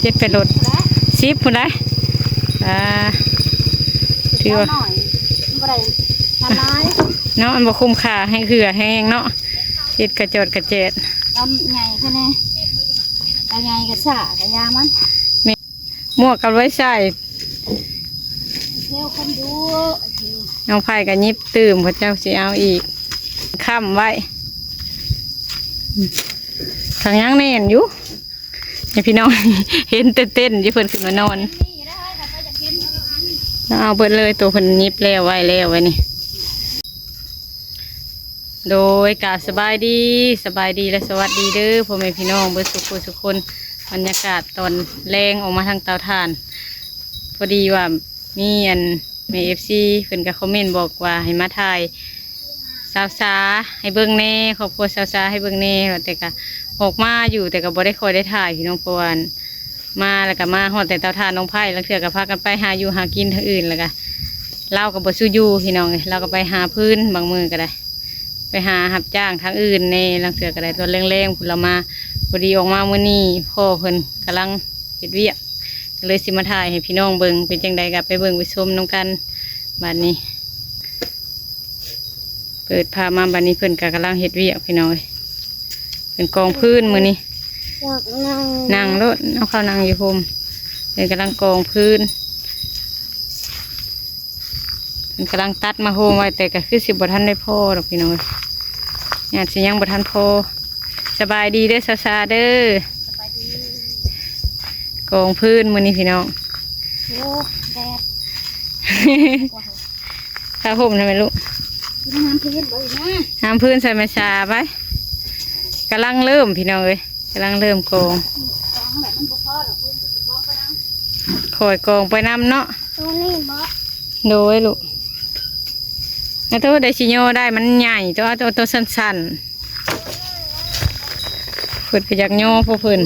ເຈັດແປດລົດ ສິບພຸ້ນໃດ໋. ອ່າ ຖືວ່າ ເຈົ້າໜ້ອຍ ມັນບໍ່ໄດ້ທຳຫຼາຍເນາະ ມັນບໍ່ຄຸ້ມຄ່າ ແຮງເຫື່ອແຮງເນາະ ເຮັດກະຈອດກະແຈດ. ລຳໃຫຍ່ແຄ່ນີ້ ລຳໃຫຍ່ກະຊ້າກະຢ່າມັນ ໝວກກັບໄວ້ໃສ່ ເທວຄົນດູ ເທວ ນ້ອງໄຜ່ກໍຫຍິບຕື່ມ ເຂົາເຈົ້າຊິເອົາອີກ ຄ້ຳໄວ້ ຂ້າງຍັງແໜ້ນຢູ່ ໃຫ້ພີ່ນ້ອງເຫັນແຕ່ເຕັ້ນຢູ່ ເພິ່ນຂຶ້ນມານອນ ເອົາເບິດເລີຍ ໂຕເພິ່ນຫຍິບແລ້ວໄວ້ແລ້ວໄວ້ນີ້. ໂດຍ ກາບສະບາຍດີ ສະບາຍດີ ແລະ ສະຫວັດດີເດີ ພໍ່ແມ່ພີ່ນ້ອງເບິດສູ່ຜູ້ສູ່ຄົນ. ບັນຍາກາດຕອນແລງອອກມາທາງເຕົາຖ່ານ ພໍດີວ່າມີອັນແມ່ເອັຟຊີເພິ່ນກໍຄອມເມັນບອກວ່າໃຫ້ມາຖ່າຍສາວສາໃຫ້ເບິ່ງແດ່ ຄອບຄົວສາວສາໃຫ້ເບິ່ງແດ່ ແຕ່ກໍອອກມາຢູ່ ແຕ່ກໍບໍ່ໄດ້ຄ່ອຍໄດ້ຖ່າຍພີ່ນ້ອງ ເພາະວ່າ ມາແລ້ວກໍມາຮອດແຕ່ເຕົາຖ່ານນ້ອງໄຜ່ ລາງເທື່ອກໍພາກັນໄປຫາຢູ່ຫາກິນທາງອື່ນ ແລ້ວກໍລາວກໍບໍ່ສູ້ຢູ່ພີ່ນ້ອງເອີຍ ລາວກໍໄປຫາຟືນ ບາງມື້ກໍໄດ້ໄປຫາຮັບຈ້າງທາງອື່ນແດ່ ລາງເທື່ອກໍໄດ້ຕອນແລງໆພຸ້ນລາວມາ. ພໍດີອອກມາມື້ນີ້ພໍ່ເພິ່ນກຳລັງເຮັດວຽກ ກໍເລີຍຊິມາຖ່າຍໃຫ້ພີ່ນ້ອງເບິ່ງ ເປັນຈັ່ງໃດກໍໄປເບິ່ງໄປຊົມນຳກັນ. ບາດນີ້ ເປີດພາບມາ ບາດນີ້ເພິ່ນກໍກຳລັງເຮັດວຽກພີ່ນ້ອງເອີຍ ເພິ່ນກອງຟືນມື້ນີ້ ຢາກນັ່ງ ນັ່ງໂລດ ເອົາເຂົ້ານັ່ງຢູ່ຮົ່ມ ເພິ່ນກຳລັງກອງຟືນ ເພິ່ນກຳລັງຕັດມາໂຮມໄວ້ ແຕ່ກໍຄືຊິບໍ່ທັນໄດ້ພໍດອກພີ່ນ້ອງເອີຍ ຍາດຊິຍັງບໍ່ທັນພໍ. ສະບາຍດີເດີສາວສາເດີ ສະບາຍດີ ກອງຟືນມື້ນີ້ພີ່ນ້ອງ ໂອ້ ແດດ ຜ້າຫົ່ມນຳແມ່ລູກ ກິນນ້ຳພື້ນບໍ່ອີກນະ ນ້ຳພື້ນໃສ່ແມ່ຊາໄປ ກຳລັງເລີ່ມພີ່ນ້ອງເອີຍ ກຳລັງເລີ່ມກອງ ກອງແບບມັນບໍ່ພໍດອກ ເພິ່ນກໍຊິກອງໄປນຳ ຄ່ອຍກອງໄປນຳເນາະ ໂຕນີ້ບໍ່ ໂດຍລູກ ອາໂຕໄດ້ຊິຍໍໄດ້ ມັນໃຫຍ່ ໂຕ ໂຕ ໂຕສັ້ນໆ ເພິ່ນກໍຢາກຍໍພວກເພິ່ນ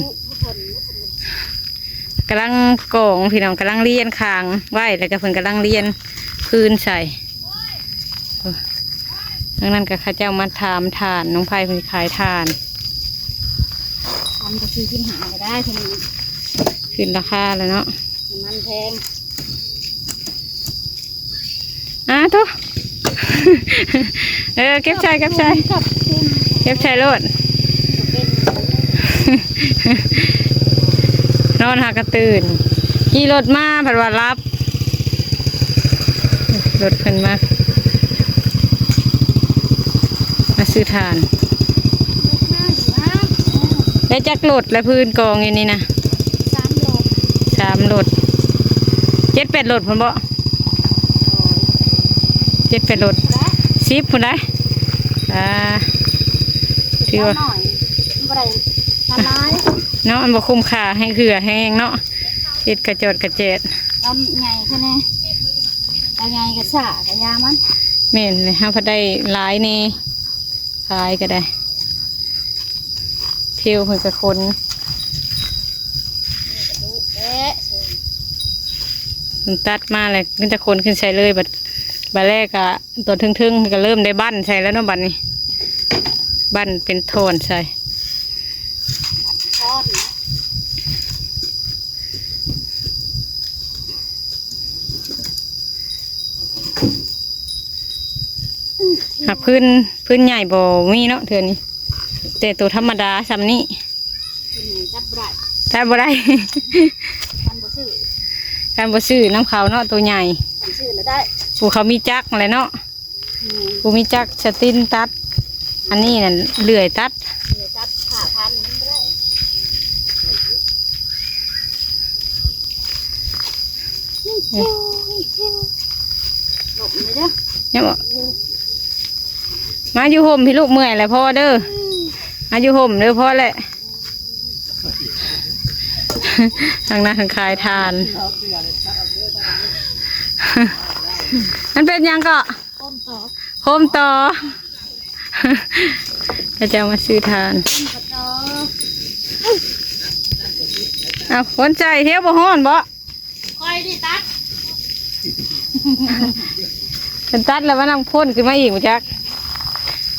ກຳລັງກອງພີ່ນ້ອງ ກຳລັງລຽນຄາງໄວ້ ແລ້ວກໍເພິ່ນກຳລັງລຽນຟືນໃສ່. ທາງນັ້ນກໍເຂົາເຈົ້າມາຖາມຖ່ານ ນ້ອງໄພເພິ່ນຂາຍຖ່ານ ທຳກໍສີ່ສິບຫ້າກໍໄດ້ ຂຶ້ນລາຄາແລ້ວເນາະ ນ້ຳມັນແພງ. ອ່າ ໂທ້ ເອີ ເກັບໃສ່ ເກັບໃສ່ ຂອບຄຸນ ເກັບໃສ່ໂລດ ນອນຫາກະຕື່ນ ຂີ່ລົດມາພັດວ່າຫຼັບ ລົດເພິ່ນມາ ມາຊື້ຖ່ານ ໄດ້ຈັກລົດລະ ພື້ນກອງຢູ່ນີ້ນະ ສາມລົດ ສາມລົດ ເຈັດແປດລົດພຸ້ນບໍ? ເຈັດແປດລົດ ສິບພຸ້ນໃດ໋ ອ່າ ຖືວ່າ ມັນບໍ່ໄດ້ທຳຫຼາຍເນາະ ມັນບໍ່ຄຸ້ມຄ່າ ແຮງເຫື່ອແຮງເນາະ ເຮັດກະຈອດກະແຈດ ລຳໃຫຍ່ແຄ່ນີ້ ລຳໃຫຍ່ກະຊ້າກະຢ່າມັນ ແມ່ນເລີຍ ເຮົາພັດໄດ້ຫຼາຍແດ່ ຂາຍກໍໄດ້ ເທວເພິ່ນກໍຂົນ ເພິ່ນຕັດມາແລ້ວ ມັນຈະຂົນຂຶ້ນໃສ່ເລີຍ ບັດ ບັດແລກກໍຕອນເທິງໆ ກໍເລີ່ມໄດ້ບັ້ນໃສ່ແລ້ວເນາະ ບັດນີ້ ບັ້ນເປັນທ່ອນໃສ່. ຫາກພື້ນ ພື້ນໃຫຍ່ບໍ່ມີເນາະເທື່ອນີ້ ແຕ່ໂຕທຳມະດາຊ່ຳນີ້ ຈັບບໍ່ໄດ້ ຈັບບໍ່ໄດ້ ຄັນບໍ່ຊື້ ຄັນບໍ່ຊື້ນຳເຂົາເນາະ ໂຕໃຫຍ່ ຄັນຊື້ລະໄດ້ ຜູ້ເຂົາມີຈັກຫັ້ນແຫຼະເນາະ. ອືມ ຜູ້ມີຈັກສະຕິນຕັດ ອັນນີ້ນັ້ນເລື່ອຍຕັດ ເລື່ອຍຕັດ ຫ້າພັນມັນບໍ່ໄດ້ ຫຼົບເລີຍເດີ ຍັງບໍ່ ມາຢູ່ຮົ່ມພີ່ລູກ ເມື່ອຍແລ້ວພໍເດີ ມາຢູ່ຮົ່ມເດີ ພໍແລ້ວ ທາງນັ້ນຂາຍຖ່ານ ມັນເປັນຫຍັງເກາະ? ໂຮມຕໍ່ ໂຮມຕໍ່ ເຂົາເຈົ້າມາຊື້ຖ່ານ ໂຮມຕໍ່ ເອົ້າ ຄົນໃຈ ເທວບໍ່ຮ້ອນບໍ? ຂ້ອຍນີ້ຕັດ ເພິ່ນຕັດແລ້ວມານຳພົ້ນຂຶ້ນມາອີກບໍ່ຈັກ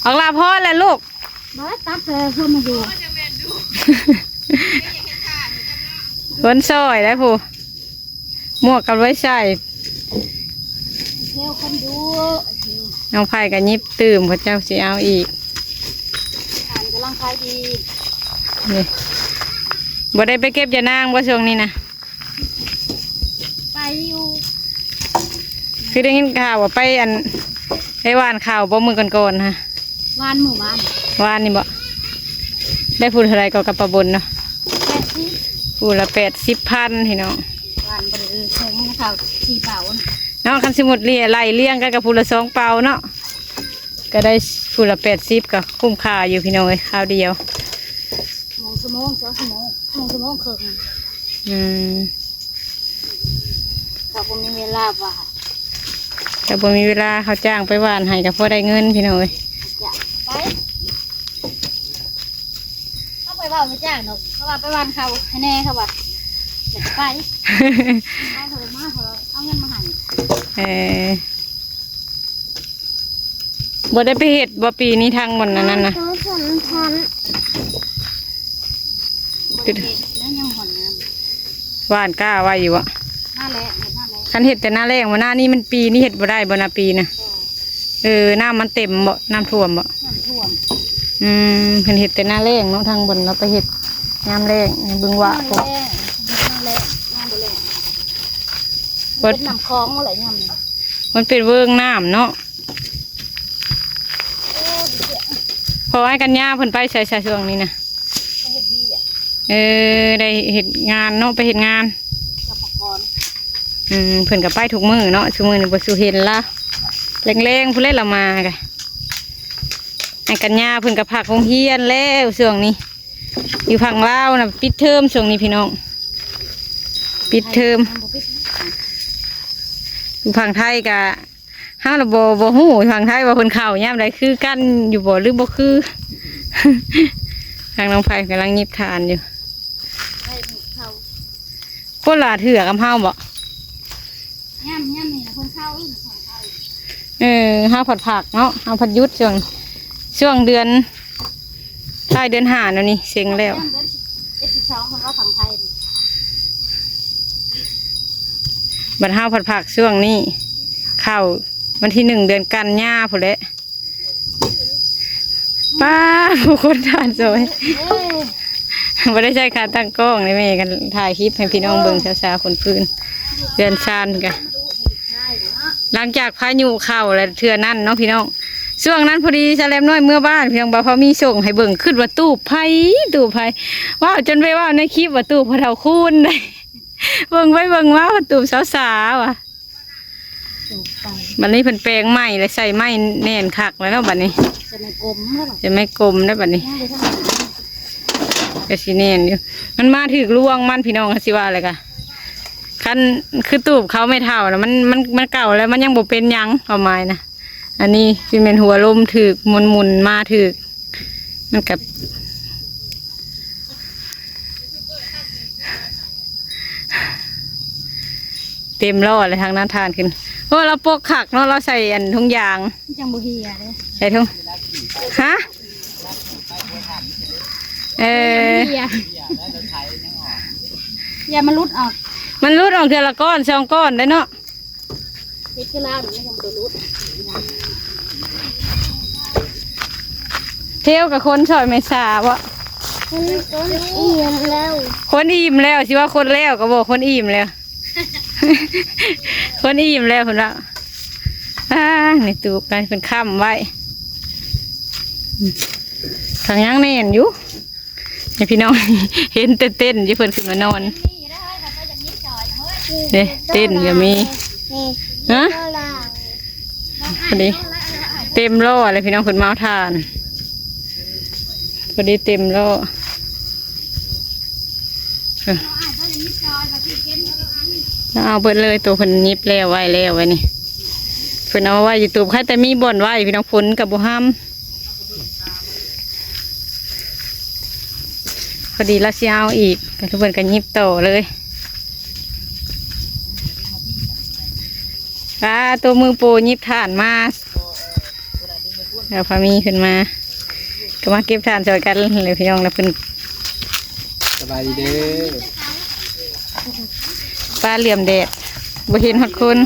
ອອກລາພໍແລ້ວລູກ ບໍ່ຕັດແຕ່ເພິ່ນມາຢູ່ ຄົນຊ່ອຍແລ້ວຜູ້ ໝວກກໍບໍ່ໄດ້ໃສ່ ເທວຄົນດຸ ນ້ອງໄພກໍຫຍິບຕື່ມ ເຂົາເຈົ້າຊິເອົາອີກ ທານກຳລັງຂາຍດີ ນີ້ ບໍ່ໄດ້ໄປເກັບຢານາງບໍ່ຊ່ວງນີ້ນະ? ໄປຢູ່ ຄືໄດ້ຍິນຂ່າວວ່າໄປອັນ ໄປຫວ່ານເຂົ້າບໍ່ມື້ກ່ອນໆນະ? ຫວ່ານມື້ວານ ຫວ່ານນີ້ບໍ່? ໄດ້ຜູ້ເທົ່າໃດກໍກັບປ້າບົນເນາະ? ແປດສິບ ຜູ້ລະແປດສິບພັນ ພີ່ນ້ອງ ຫວ່ານບໍ່ໄດ້ເຖິງເຂົ້າສີ່ເປົານະ ເນາະ ຄັນສົມມຸດເລ່ຍໄລ່ລຽງກັນກໍຜູ້ລະສອງເປົາເນາະ ກໍໄດ້ຜູ້ລະແປດສິບ ກໍຄຸ້ມຄ່າຢູ່ພີ່ນ້ອງເອີຍ ຄາວດຽວ ໂມງ ຊົ່ວໂມງ ສອງຊົ່ວໂມງ ໂມງ ຊົ່ວໂມງເຄິ່ງ ອືມ ກໍບໍ່ມີເວລາຫວ່ານ ກໍບໍ່ມີເວລາ ເຂົາຈ້າງໄປຫວ່ານໃຫ້ກໍພໍໄດ້ເງິນພີ່ນ້ອງເອີຍ ຈ້າງໄປ ເຂົາໄປເວົ້າໄປຈ້າງດອກ ເຂົາວ່າໄປຫວ່ານເຂົ້າໃຫ້ແດ່ ເຂົາວ່າ ຢາກໄປ ເຂົາໂທມາ ເຂົາເອົາເງິນມາໃຫ້ ເອີ ບໍ່ໄດ້ໄປເຮັດບໍ່ປີນີ້ທາງບ່ອນອັນນັ້ນນະ? ບໍ່ໄດ້ເຮັດແລ້ວ ຍັງບ່ອນນັ້ນ ຫວ່ານກ້າໄວ້ຢູ່ບໍ່? ໜ້າແລ້ງ ເຮັດໜ້າແລ້ງ ຄັນເຮັດແຕ່ໜ້າແລ້ງ ວ່າໜ້ານີ້ມັນປີນີ້ເຮັດບໍ່ໄດ້ບໍ່ນະ ປີນະ? ເອີ ນ້ຳມັນເຕັມບໍ່? ນ້ຳຖ້ວມບໍ່? ນ້ຳຖ້ວມ ອືມ ເພິ່ນເຮັດແຕ່ໜ້າແລ້ງເນາະ ທາງບ່ອນລາວໄປເຮັດຍາມແລ້ງ ໃນບຶງຫວາ ຍາມແລ້ງ ຍາມແລ້ງ ຍາມບໍ່ແລ້ງ ມັນເປັນນ້ຳຂອງໝົດແຫຼະຍາມນີ້ ມັນເປັນເວີ້ງນ້ຳເນາະ ພໍອ້າຍກັນຍາເພິ່ນໄປໃສຊະຊ່ວງນີ້ນະ? ໄປເຮັດວຽກ ເອີ ໄດ້ເຮັດງານເນາະ ໄປເຮັດງານ ກັບປະກອນ ອືມ ເພິ່ນກໍໄປທຸກມື້ເນາະ ຊຸມື້ນີ້ບໍ່ສູ່ເຫັນລາວ ແລງໆພຸ້ນແຫຼະລາວມາກະ ອ້າຍກັນຍາເພິ່ນກໍພັກໂຮງຮຽນແລ້ວຊ່ວງນີ້ ຢູ່ຝັ່ງລາວນະປິດເທີມຊ່ວງນີ້ພີ່ນ້ອງ ປິດເທີມ ຢູ່ຝັ່ງໄທກະ ເຮົາລະບໍ່ ບໍ່ຮູ້ ຝັ່ງໄທວ່າເພິ່ນເຂົ້າຍາມໃດຄືກັນຢູ່ບໍ່ ຫຼືບໍ່ຄື ທາງນ້ອງໄພກຳລັງຫຍິບຖ່ານຢູ່ ໄດ້ເຂົ້າ ຄົນລະເທື່ອກັບເຮົາບໍ່? ຍາມ ຍາມນີ້ລະເພິ່ນເຂົ້າ ເອີ ເຮົາພັດພັກເນາະ ເຮົາພັດຢຸດຊ່ວງ ຊ່ວງເດືອນ ທ້າຍເດືອນຫ້າແນວນີ້ເສັງແລ້ວ ຍາມເດືອນສິບເອັດ ສິບສອງ ເພິ່ນວ່າຝັ່ງໄທນີ້ ບັດເຮົາພັດພັກຊ່ວງນີ້ ເຂົ້າວັນທີໜຶ່ງເດືອນກັນຍາພຸ້ນແຫຼະ ປ້າ ຜູ້ຄົນທານສອຍ ເອີ ບໍ່ໄດ້ໃຊ້ຂາຕັ້ງກ້ອງເດ້ ແມ່ກໍຖ່າຍຄລິບໃຫ້ພີ່ນ້ອງເບິ່ງ ເອີ ສາວໆຄົນພື້ນເຮືອນຊານກະ ຫຼັງຈາກພາຍຸເຂົ້າແລ້ວເທື່ອນັ້ນເນາະພີ່ນ້ອງ ຊ່ວງນັ້ນພໍດີສາວແຫຼມນ້ອຍເມືອບ້ານ ພີ່ນ້ອງ ບ່າວພາມີສົ່ງໃຫ້ເບິ່ງ ຄິດວ່າຕູບໃຜ ຕູບໃຜ ເວົ້າຈົນໄປເວົ້າໃນຄລິບວ່າຕູບພໍ່ເຖົ້າຄູນ ເບິ່ງໄປເບິ່ງມາ ຕູບສາວໆວ່າ ບາດນີ້ເພິ່ນແປງໃໝ່ແລ້ວ ໃສ່ໄມ້ແໜ້ນຄັກແລ້ວເນາະ ບາດນີ້ ໃສ່ໄມ້ກົມແລ້ວ ໃສ່ໄມ້ກົມແລ້ວ ບາດນີ້ ຍັງບໍ່ທັນ ກໍຊິແໜ້ນຢູ່ ມັນມາຖືກລວງມັນ ພີ່ນ້ອງ ຊິວ່າແລ້ວກະ ຄັນຄືຕູບເຂົາແມ່ເຖົ້ານະ ມັນ ມັນ ມັນເກົ່າແລ້ວ ມັນຍັງບໍ່ເປັນຫຍັງ ຄວາມໝາຍນະ ອັນນີ້ຊິແມ່ນຫົວລົມຖືກ ໝຸນໆມາຖືກ ມັນກໍ ເຕັມລໍ້ເລີຍ ທາງນັ້ນທານຂຶ້ນ ໂອ້ ລາວປົກຄັກເນາະ ລາວໃສ່ອັນຖົງຢາງ ມັນຈັ່ງບໍ່ເຫ່ຍເດ້ ໃສ່ຖົງ ຮະ? ເອີ ເຫ່ຍ ຢ່າມັນຫຼຸດອອກ ມັນຫຼຸດອອກເທື່ອລະກ້ອນສອງກ້ອນໄດ້ເນາະ ເຮັດຄືລາວນີ້ມັນຍັງບໍ່ໄດ້ຫຼຸດ ເທວກັບຄົນຊ່ອຍແມ່ສາບໍ່? ຄົນ ຄົນອີ່ມແລ້ວ ຄົນອີ່ມແລ້ວ ຊິວ່າຄົນແລ້ວກໍບໍ່ ຄົນອີ່ມແລ້ວ ຄົນອີ່ມແລ້ວເພິ່ນວ່າ ອ່າ ໃນຕູ້ກັນເພິ່ນຄ້ຳໄວ້ ຂ້າງຍັງແໜ້ນຢູ່ ໃຫ້ພີ່ນ້ອງເຫັນແຕ່ເຕັນຢູ່ ເພິ່ນຂຶ້ນມານອນ ເດ້ ເຕັນກໍມີ ຮະ ພໍດີເຕັມລໍ້ແລ້ວ ພີ່ນ້ອງ ເພິ່ນມາເອົາຖ່ານ ພໍດີເຕັມລໍ້ ເອີ ເອົາເບິດເລີຍ ໂຕເພິ່ນຫຍິບແລ້ວໄວ້ແລ້ວໄວ້ນີ້ ເພິ່ນເອົາໄວ້ຢູ່ຕູ້ ໃຄແຕ່ມີບ່ອນໄວ້ ພີ່ນ້ອງ ຝົນກໍບໍ່ຫ້ຳ ພໍດີລາວຊິເອົາອີກ ກໍເພິ່ນກໍຫຍິບຕໍ່ເລີຍ ອ່າ ໂຕມືໂປຫຍິບຖ່ານມາ ແລ້ວພາມີຂຶ້ນມາ ກໍມາເກັບຖ່ານຊ່ອຍກັນເລີຍ ພີ່ນ້ອງ ແລ້ວເພິ່ນ ສະບາຍດີເດີ. ຟ້າເຫຼືອມແດດ ບໍ່ເຫັນຮອດຄົນ.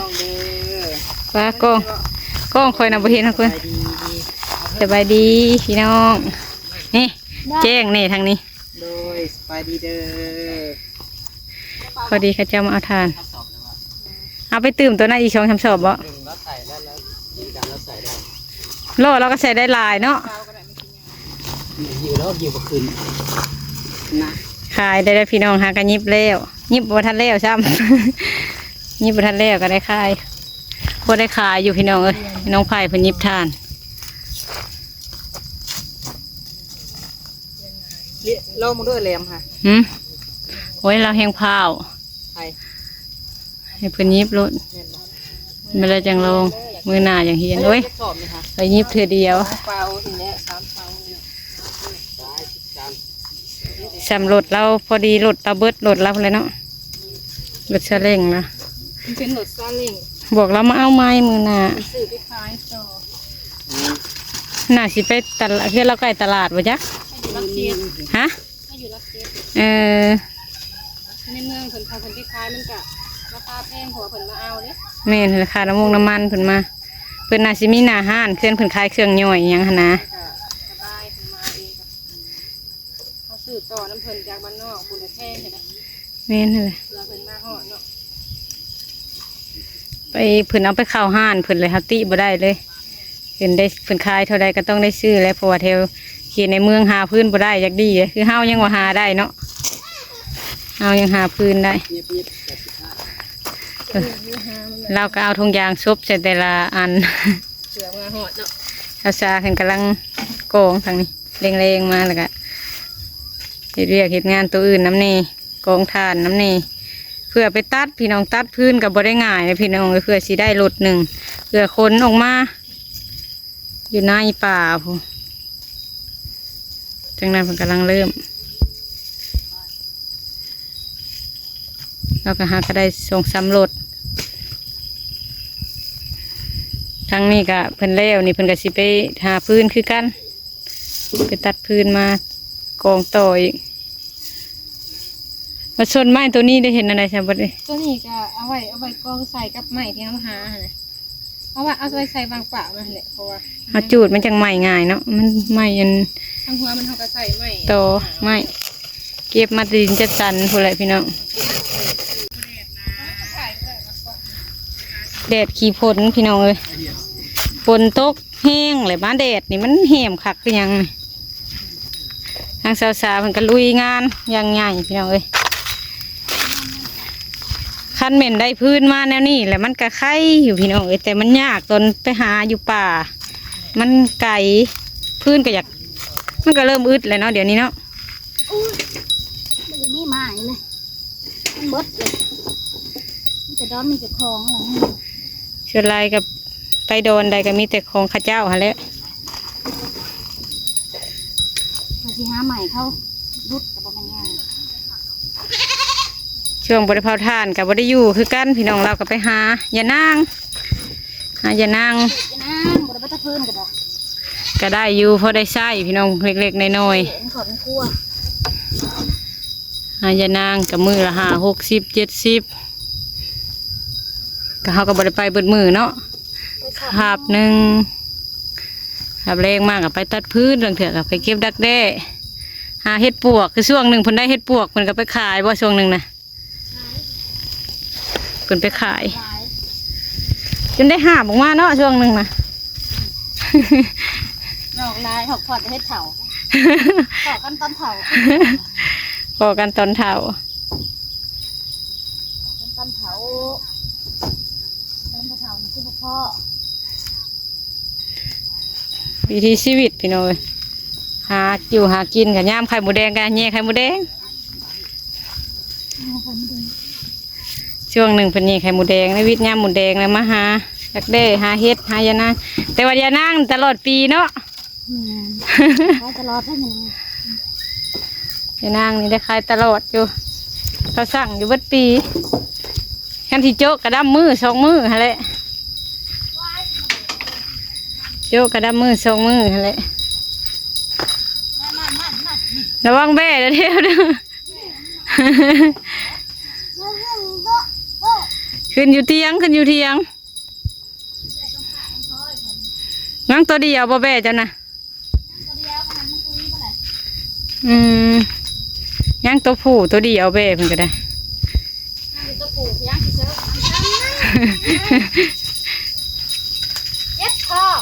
ຟ້າກ້ອງ ກ້ອງຂ້ອຍນະ ບໍ່ເຫັນຮອດຄົນ. ສະບາຍດີພີ່ນ້ອງ. ນີ້ ແຈ້ງແດ່ທາງນີ້. ໂດຍ ສະບາຍດີເດີ. ພໍດີເຂົາເຈົ້າມາເອົາຖ່ານ. ເອົາໄປຕື່ມຕົວນັ້ນອີກສອງສາມສອບບໍ? ລໍ້ລາວກໍໃສ່ໄດ້ຫຼາຍເນາະ. ຫິ້ວແລ້ວຫິ້ວບໍ່ຂຶ້ນນະ. ຂາຍໄດ້ແລ້ວພີ່ນ້ອງ ຫາກະຫຍິບແລ້ວ ຫຍິບບໍ່ທັນແລ້ວຊ້ຳ ຫຍິບບໍ່ທັນແລ້ວກໍໄດ້ຂາຍ ພໍໄດ້ຂາຍຢູ່ພີ່ນ້ອງເອີຍ. ນ້ອງໄຜ່ເພິ່ນຫຍິບຖ່ານ. ລອງເບິ່ງເດີແຫຼມຫະ. ຫືມ? ໂອ້ຍ ລາວແຮງພ້າວ. ໃຜ? ໃຫ້ເພິ່ນຫຍິບໂລດ. ແມ່ນບໍ່? ແມ່ນແລ້ວຈັ່ງລອງ ມື້ໜ້າຈັ່ງຮຽນ. ໂອ້ຍ ໄປຫຍິບເທື່ອດຽວ. ເປົານີ້ແຫຼະ ສາມເປົານີ້. ສ່ຳລົດລາວ ພໍດີລົດລາວເບິດ ລົດລາວພຸ້ນແຫຼະເນາະ. ລົດຊາເລັ້ງນະ ມັນເປັນລົດຊາເລັ້ງ. ບອກລາວມາເອົາໃໝ່ມື້ໜ້າ ໄປຊື້ໄປຂາຍຕໍ່. ໜ້າຊິໄປຕະຫຼາດ ເຮືອນລາວໃກ້ຕະຫຼາດບໍ່ຈັກ? ຢູ່ຫຼັກເຈັດ. ຮະ? ເຮົາຢູ່ຫຼັກເຈັດ. ເອີ ໃນເມືອງເພິ່ນ ເຂົາເພິ່ນໄປຂາຍມັນກະລາຄາແພງ ເພາະວ່າເພິ່ນມາເອົາເດ້. ແມ່ນ ລາຄານ້ຳມັນ ນ້ຳມັນເພິ່ນມາ ເພິ່ນໜ້າຊິມີໜ້າຮ້ານ ເຄື່ອງເພິ່ນຂາຍເຄື່ອງຍ່ອຍຫຍັງຫັ້ນນະ. ກະສະບາຍ ເພິ່ນມາເອງ. ເຮົາຊື້ຕໍ່ນຳເພິ່ນຈາກບ້ານນອກພຸ້ນແຫຼະ ແພງເດ. ແມ່ນຫັ້ນແຫຼະ ເພື່ອເພິ່ນມາຮອດເນາະ. ໄປ ເພິ່ນເອົາໄປເຂົ້າຮ້ານເພິ່ນເລີຍ ເຮົາຕິບໍ່ໄດ້ເລີຍ. ເພິ່ນໄດ້ ເພິ່ນຂາຍເທົ່າໃດກໍຕ້ອງໄດ້ຊື້ແຫຼະ ເພາະວ່າແຖວເຂດໃນເມືອງຫາພື້ນບໍ່ໄດ້. ຢາກດີຄືເຮົາຍັງວ່າຫາໄດ້ເນາະ ເຮົາຍັງຫາພື້ນໄດ້. ເອີ ລາວກໍເອົາຖົງຢາງສົບໃສ່ແຕ່ລະອັນ. ເພື່ອມາຮອດເນາະ. ສາວສາເພິ່ນກຳລັງກອງທາງນີ້ ແລງໆມາ ແລ້ວກະເຮັດວຽກເຮັດງານໂຕອື່ນນຳແດ່ ກອງຖ່ານນຳແດ່ ເພື່ອໄປຕັດພີ່ນ້ອງ. ຕັດພື້ນກໍບໍ່ໄດ້ງ່າຍນະພີ່ນ້ອງເອີຍ ເພື່ອຊິໄດ້ລົດໜຶ່ງ ເພື່ອຂົນອອກມາຢູ່ໃນປ່າພຸ້ນ. ທາງນັ້ນເພິ່ນກຳລັງເລີ່ມ ລາວກໍຫາກໍໄດ້ສອງສາມລົດ. ທາງນີ້ກໍເພິ່ນແລ້ວນີ້ ເພິ່ນກໍຊິໄປຫາຟືນຄືກັນ ໄປຕັດຟືນມາກອງຕໍ່ອີກ. ມາຊົນໄມ້ໂຕນີ້ໄດ້ເຫັນອັນໃດຊະບັດນີ້? ໂຕນີ້ກໍເອົາໄວ້ ເອົາໄວ້ກອງໃສ່ກັບໄມ້ທີ່ເຮົາຫາຫັ້ນນະ. ເອົາວ່າເອົາໄວ້ໃສ່ວາງປະມັນແຫຼະ ເພາະວ່າເຮົາຈູດມັນຈັ່ງໄໝ້ງ່າຍເນາະ. ມັນໄໝ້ອັນ ທາງຫົວມັນເຮົາກໍໃສ່ໄມ້ ຕໍ່ໄມ້ ເກັບມາແຕ່ດິນຈັດສັນພຸ້ນແຫຼະພີ່ນ້ອງ. ແດດຂີ້ຝົນພີ່ນ້ອງເອີຍ ຝົນຕົກແຮງແຫຼະ ມາແດດນີ້ມັນແຮມຄັກຄືຫຍັງນີ້. ທາງສາວສາເພິ່ນກໍລຸຍງານຢ່າງໃຫຍ່ພີ່ນ້ອງເອີຍ. ຄັນແມ່ນໄດ້ຟືນມາແນວນີ້ແຫຼະ ມັນກໍໄຄຢູ່ພີ່ນ້ອງເອີຍ ແຕ່ມັນຍາກຕອນໄປຫາຢູ່ປ່າ ມັນໄກ ຟືນກໍຢາກ ມັນກໍເລີ່ມອຶດແລ້ວເນາະ ດຽວນີ້ເນາະ. ໂອ້ຍ ບໍ່ໄດ້ມີໝາກເລີຍ ມັນເບິດເລີຍ ມີແຕ່ດອນ ມີແຕ່ຂອງ. ສ່ວນຫຼາຍກໍໄປດອນໃດກໍມີແຕ່ຂອງເຂົາເຈົ້າຫັ້ນແຫຼະ. ເພິ່ນຊິຫາໃໝ່ເຂົາດຸດກໍບໍ່ແມ່ນງ່າຍ. ຊ່ວງບໍ່ໄດ້ເຜົາຖ່ານກໍບໍ່ໄດ້ຢູ່ຄືກັນ ພີ່ນ້ອງ. ລາວກໍໄປຫາຍານາງ ຫາຍານາງ ຍານາງ ບໍ່ໄດ້ໄປຕະເພີນກໍໄດ້ ກໍໄດ້ຢູ່ ພໍໄດ້ໃຊ້ພີ່ນ້ອງ ເລັກໆນ້ອຍໆ ເອີ ໃນຄອບໃນຄົວ. ຫາຍານາງກໍມື້ລະຫ້າ ຫົກສິບ ເຈັດສິບ ກໍເຮົາກໍບໍ່ໄດ້ໄປເບິດມື້ເນາະ. ຄາບໜຶ່ງ ຄາບແລງມາກໍໄປຕັດຟືນ ລາງເທື່ອກໍໄປເກັບດັກແດ້ ຫາເຫັດປວກ. ຄືຊ່ວງໜຶ່ງເພິ່ນໄດ້ເຫັດປວກ ເພິ່ນກໍໄປຂາຍບໍ່ ຊ່ວງໜຶ່ງນະ? ເພິ່ນໄປຂາຍ ຫຼາຍ ຈົນໄດ້ຫາບອອກມາເນາະ ຊ່ວງໜຶ່ງນະ. ນອກລາຍ ຮອກພອດເຮັດເຖົ້າ ພໍ້ກັນຕອນເຖົ້າ ພໍ້ກັນຕອນເຖົ້າ ພໍ້ກັນຕອນເຖົ້າ ຕອນເຖົ້ານີ້ຄືບໍ່ພໍ້. ວິຖີຊີວິດພີ່ນ້ອງເອີຍ ຫາຢູ່ຫາກິນ ກໍຍາມໄຂ່ມົດແດງກໍແຍ່ໄຂ່ມົດແດງ. ຊ່ວງໜຶ່ງເພິ່ນແຍ່ໄຂ່ມົດແດງ ໃນວິດຍາມມົດແດງແລ້ວມາຫາດັກແດ້ ຫາເຫັດ ຫາຢານາງ. ແຕ່ວ່າຢານາງຕະຫຼອດປີເນາະ. ແມ່ນ ຂາຍຕະຫຼອດເດ້ ຢານາງນີ້ໄດ້ຂາຍຕະຫຼອດຢູ່ ເຂົາສັ່ງຢູ່ເບິດປີ. ຄັນຊິໂຈະກະດຳມື້ສອງມື້ຫັ້ນແຫຼະ ໂຈະກະດຳມື້ສອງມື້ຫັ້ນແຫຼະ. ລະວັງແບ້ເດີ້ ເທວເດີ້. ຂຶ້ນຢູ່ຕຽງ ຂຶ້ນຢູ່ຕຽງ. ຍັງໂຕດຽວບໍ່ແບ້ເຈົ້ານະ? ອືມ ຍັງໂຕຜູ້ໂຕດຽວແບ້ເພິ່ນກໍໄດ້. ເຈັບທ້ອງ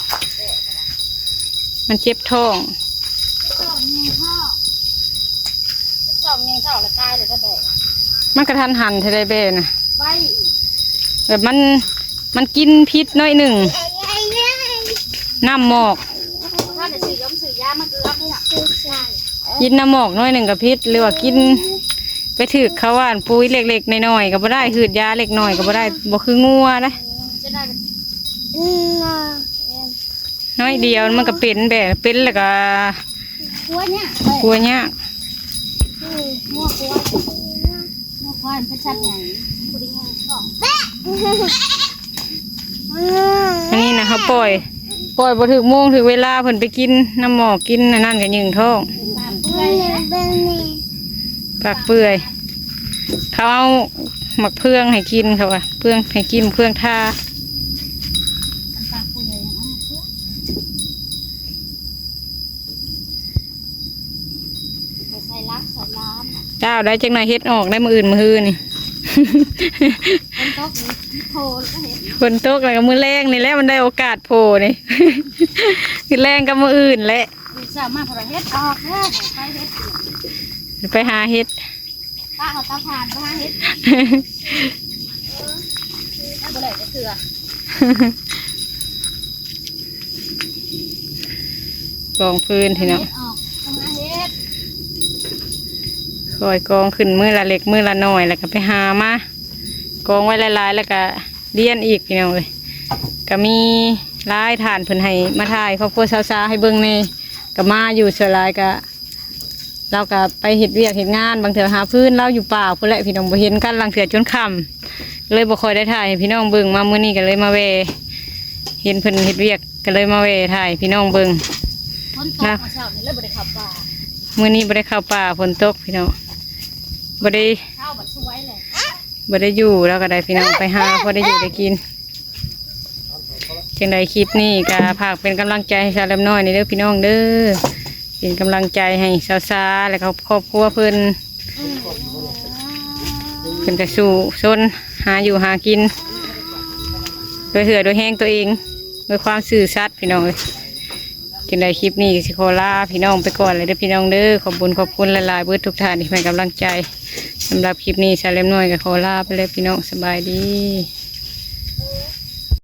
ມັນເຈັບທ້ອງ ເຈັບທ້ອງຍິງທ້ອງ ເຈັບທ້ອງຍິງທ້ອງແລ້ວຕາຍເລີຍກໍແບ້. ມັນກະທັນຫັນແທ້ໃດແບ້ນະ ໄວ ແບບມັນ ມັນກິນຜິດໜ້ອຍໜຶ່ງ ນ້ຳໝອກ ຖ້າໄດ້ຊື້ຢາຊື້ຢາມາເກືອ ກິນນ້ຳໝອກໜ້ອຍໜຶ່ງກໍຜິດ ຫຼືວ່າກິນໄປຖືກເຂົາວ່າປຸ໋ຍເລັກໆນ້ອຍໆກໍບໍ່ໄດ້ ຮືດຢາເລັກນ້ອຍກໍບໍ່ໄດ້ ບໍ່ຄືງົວເດ້. ນ້ອຍດຽວມັນກໍເປັນແບບ ເປັນແລ້ວກໍ ກົວຍາກ ກົວຍາກ ເອີ ງົວ ກົວ ງົວຄວາຍມັນເປັນສັດໃຫຍ່ ບໍ່ໄດ້ຍິງທ້ອງ. ອັນນີ້ນະ ເຮົາປ່ອຍ ປ່ອຍບໍ່ຖືກໂມງຖືກເວລາ ເພິ່ນໄປກິນນ້ຳໝອກ ກິນອັນນັ້ນກໍຍິງທ້ອງ ປາກເປື່ອຍ ປາກເປື່ອຍ. ເຂົາເອົາໝາກເຟືອງໃຫ້ກິນ ເຂົາວ່າເຟືອງໃຫ້ກິນ ເຟືອງທາ ມັນປາກເປື່ອຍ ເອົາໝາກເຟືອງ ໃສ່ລັກໃສ່ລ້າມ. ເຈົ້າ ໄດ້ຈັກໜ້ອຍເຫັດອອກໄດ້ມື້ອື່ນມື້ຮືນີ້ ຝົນຕົກນີ້ໂພລະເຫັດ ຝົນຕົກແລ້ວກໍມື້ແລງນີ້ແຫຼະ ມັນໄດ້ໂອກາດໂພນີ້ ຄືແລງກັບມື້ອື່ນແຫຼະ. ມື້ເຊົ້າມາພໍເຫັດອອກແລ້ວ ໄປເຫັດ ໄປຫາເຫັດ ປະເອົາເຕົາຖ່ານໄປຫາເຫັດ ເອີ ໄດ້ບໍ່ໄດ້ຈັກເທື່ອ ກອງຟືນພີ່ນ້ອງ ເຫັດອອກ ໄປຫາເຫັດ ຄ່ອຍກອງຂຶ້ນມື້ລະເລັກມື້ລະໜ້ອຍ ແລ້ວກໍໄປຫາມາ ກອງໄວ້ຫຼາຍໆ ແລ້ວກໍລຽນອີກພີ່ນ້ອງເອີຍ. ກໍມີຫຼາຍທ່ານເພິ່ນໃຫ້ມາຖ່າຍຄອບຄົວຊາວຊາໃຫ້ເບິ່ງແດ່ ກໍມາຢູ່ ສ່ວນຫຼາຍກໍ ລາວກໍໄປເຮັດວຽກເຮັດງານ ບາງເທື່ອຫາຟືນ ລາວຢູ່ປ່າພຸ້ນແຫຼະພີ່ນ້ອງ ບໍ່ເຫັນກັນ ລາງເທື່ອຈົນຄ່ຳ ເລີຍບໍ່ຄ່ອຍໄດ້ຖ່າຍໃຫ້ພີ່ນ້ອງເບິ່ງ. ມາມື້ນີ້ກໍເລີຍມາແວ່ ເຫັນເພິ່ນເຮັດວຽກ ກໍເລີຍມາແວ່ຖ່າຍໃຫ້ພີ່ນ້ອງເບິ່ງ. ຝົນຕົກ ນະ ມື້ເຊົ້ານີ້ເລີຍບໍ່ໄດ້ເຂົ້າປ່າ ມື້ນີ້ບໍ່ໄດ້ເຂົ້າປ່າ ຝົນຕົກພີ່ນ້ອງ ບໍ່ໄດ້ ເຊົ້າບັດສວຍແຫຼະ ບໍ່ໄດ້ຢູ່ ລາວກໍໄດ້ພີ່ນ້ອງ ໄປຫາພໍໄດ້ຢູ່ໄດ້ກິນ. ຈັ່ງໃດຄລິບນີ້ກໍຝາກເປັນກຳລັງໃຈໃຫ້ສາວແຫຼມນ້ອຍນີ້ເດີພີ່ນ້ອງເດີ ເປັນກຳລັງໃຈໃຫ້ສາວຊາ ແລະ ຄອບ ຄອບຄົວເພິ່ນ ເພິ່ນກໍສູ້ຊົນຫາຢູ່ຫາກິນ ດ້ວຍເຫື່ອດ້ວຍແຮງຕົວເອງ ດ້ວຍຄວາມຊື່ສັດພີ່ນ້ອງເອີຍ. ຈັ່ງໃດຄລິບນີ້ກໍຊິຂໍລາພີ່ນ້ອງໄປກ່ອນແລ້ວເດີພີ່ນ້ອງເດີ ຂອບບຸນຂອບຄຸນຫຼາຍໆ ເບິດທຸກທ່ານທີ່ໃຫ້ກຳລັງໃຈ. ສຳລັບຄລິບນີ້ສາວແຫຼມນ້ອຍກໍຂໍລາໄປແລ້ວພີ່ນ້ອງ ສະບາຍດີ.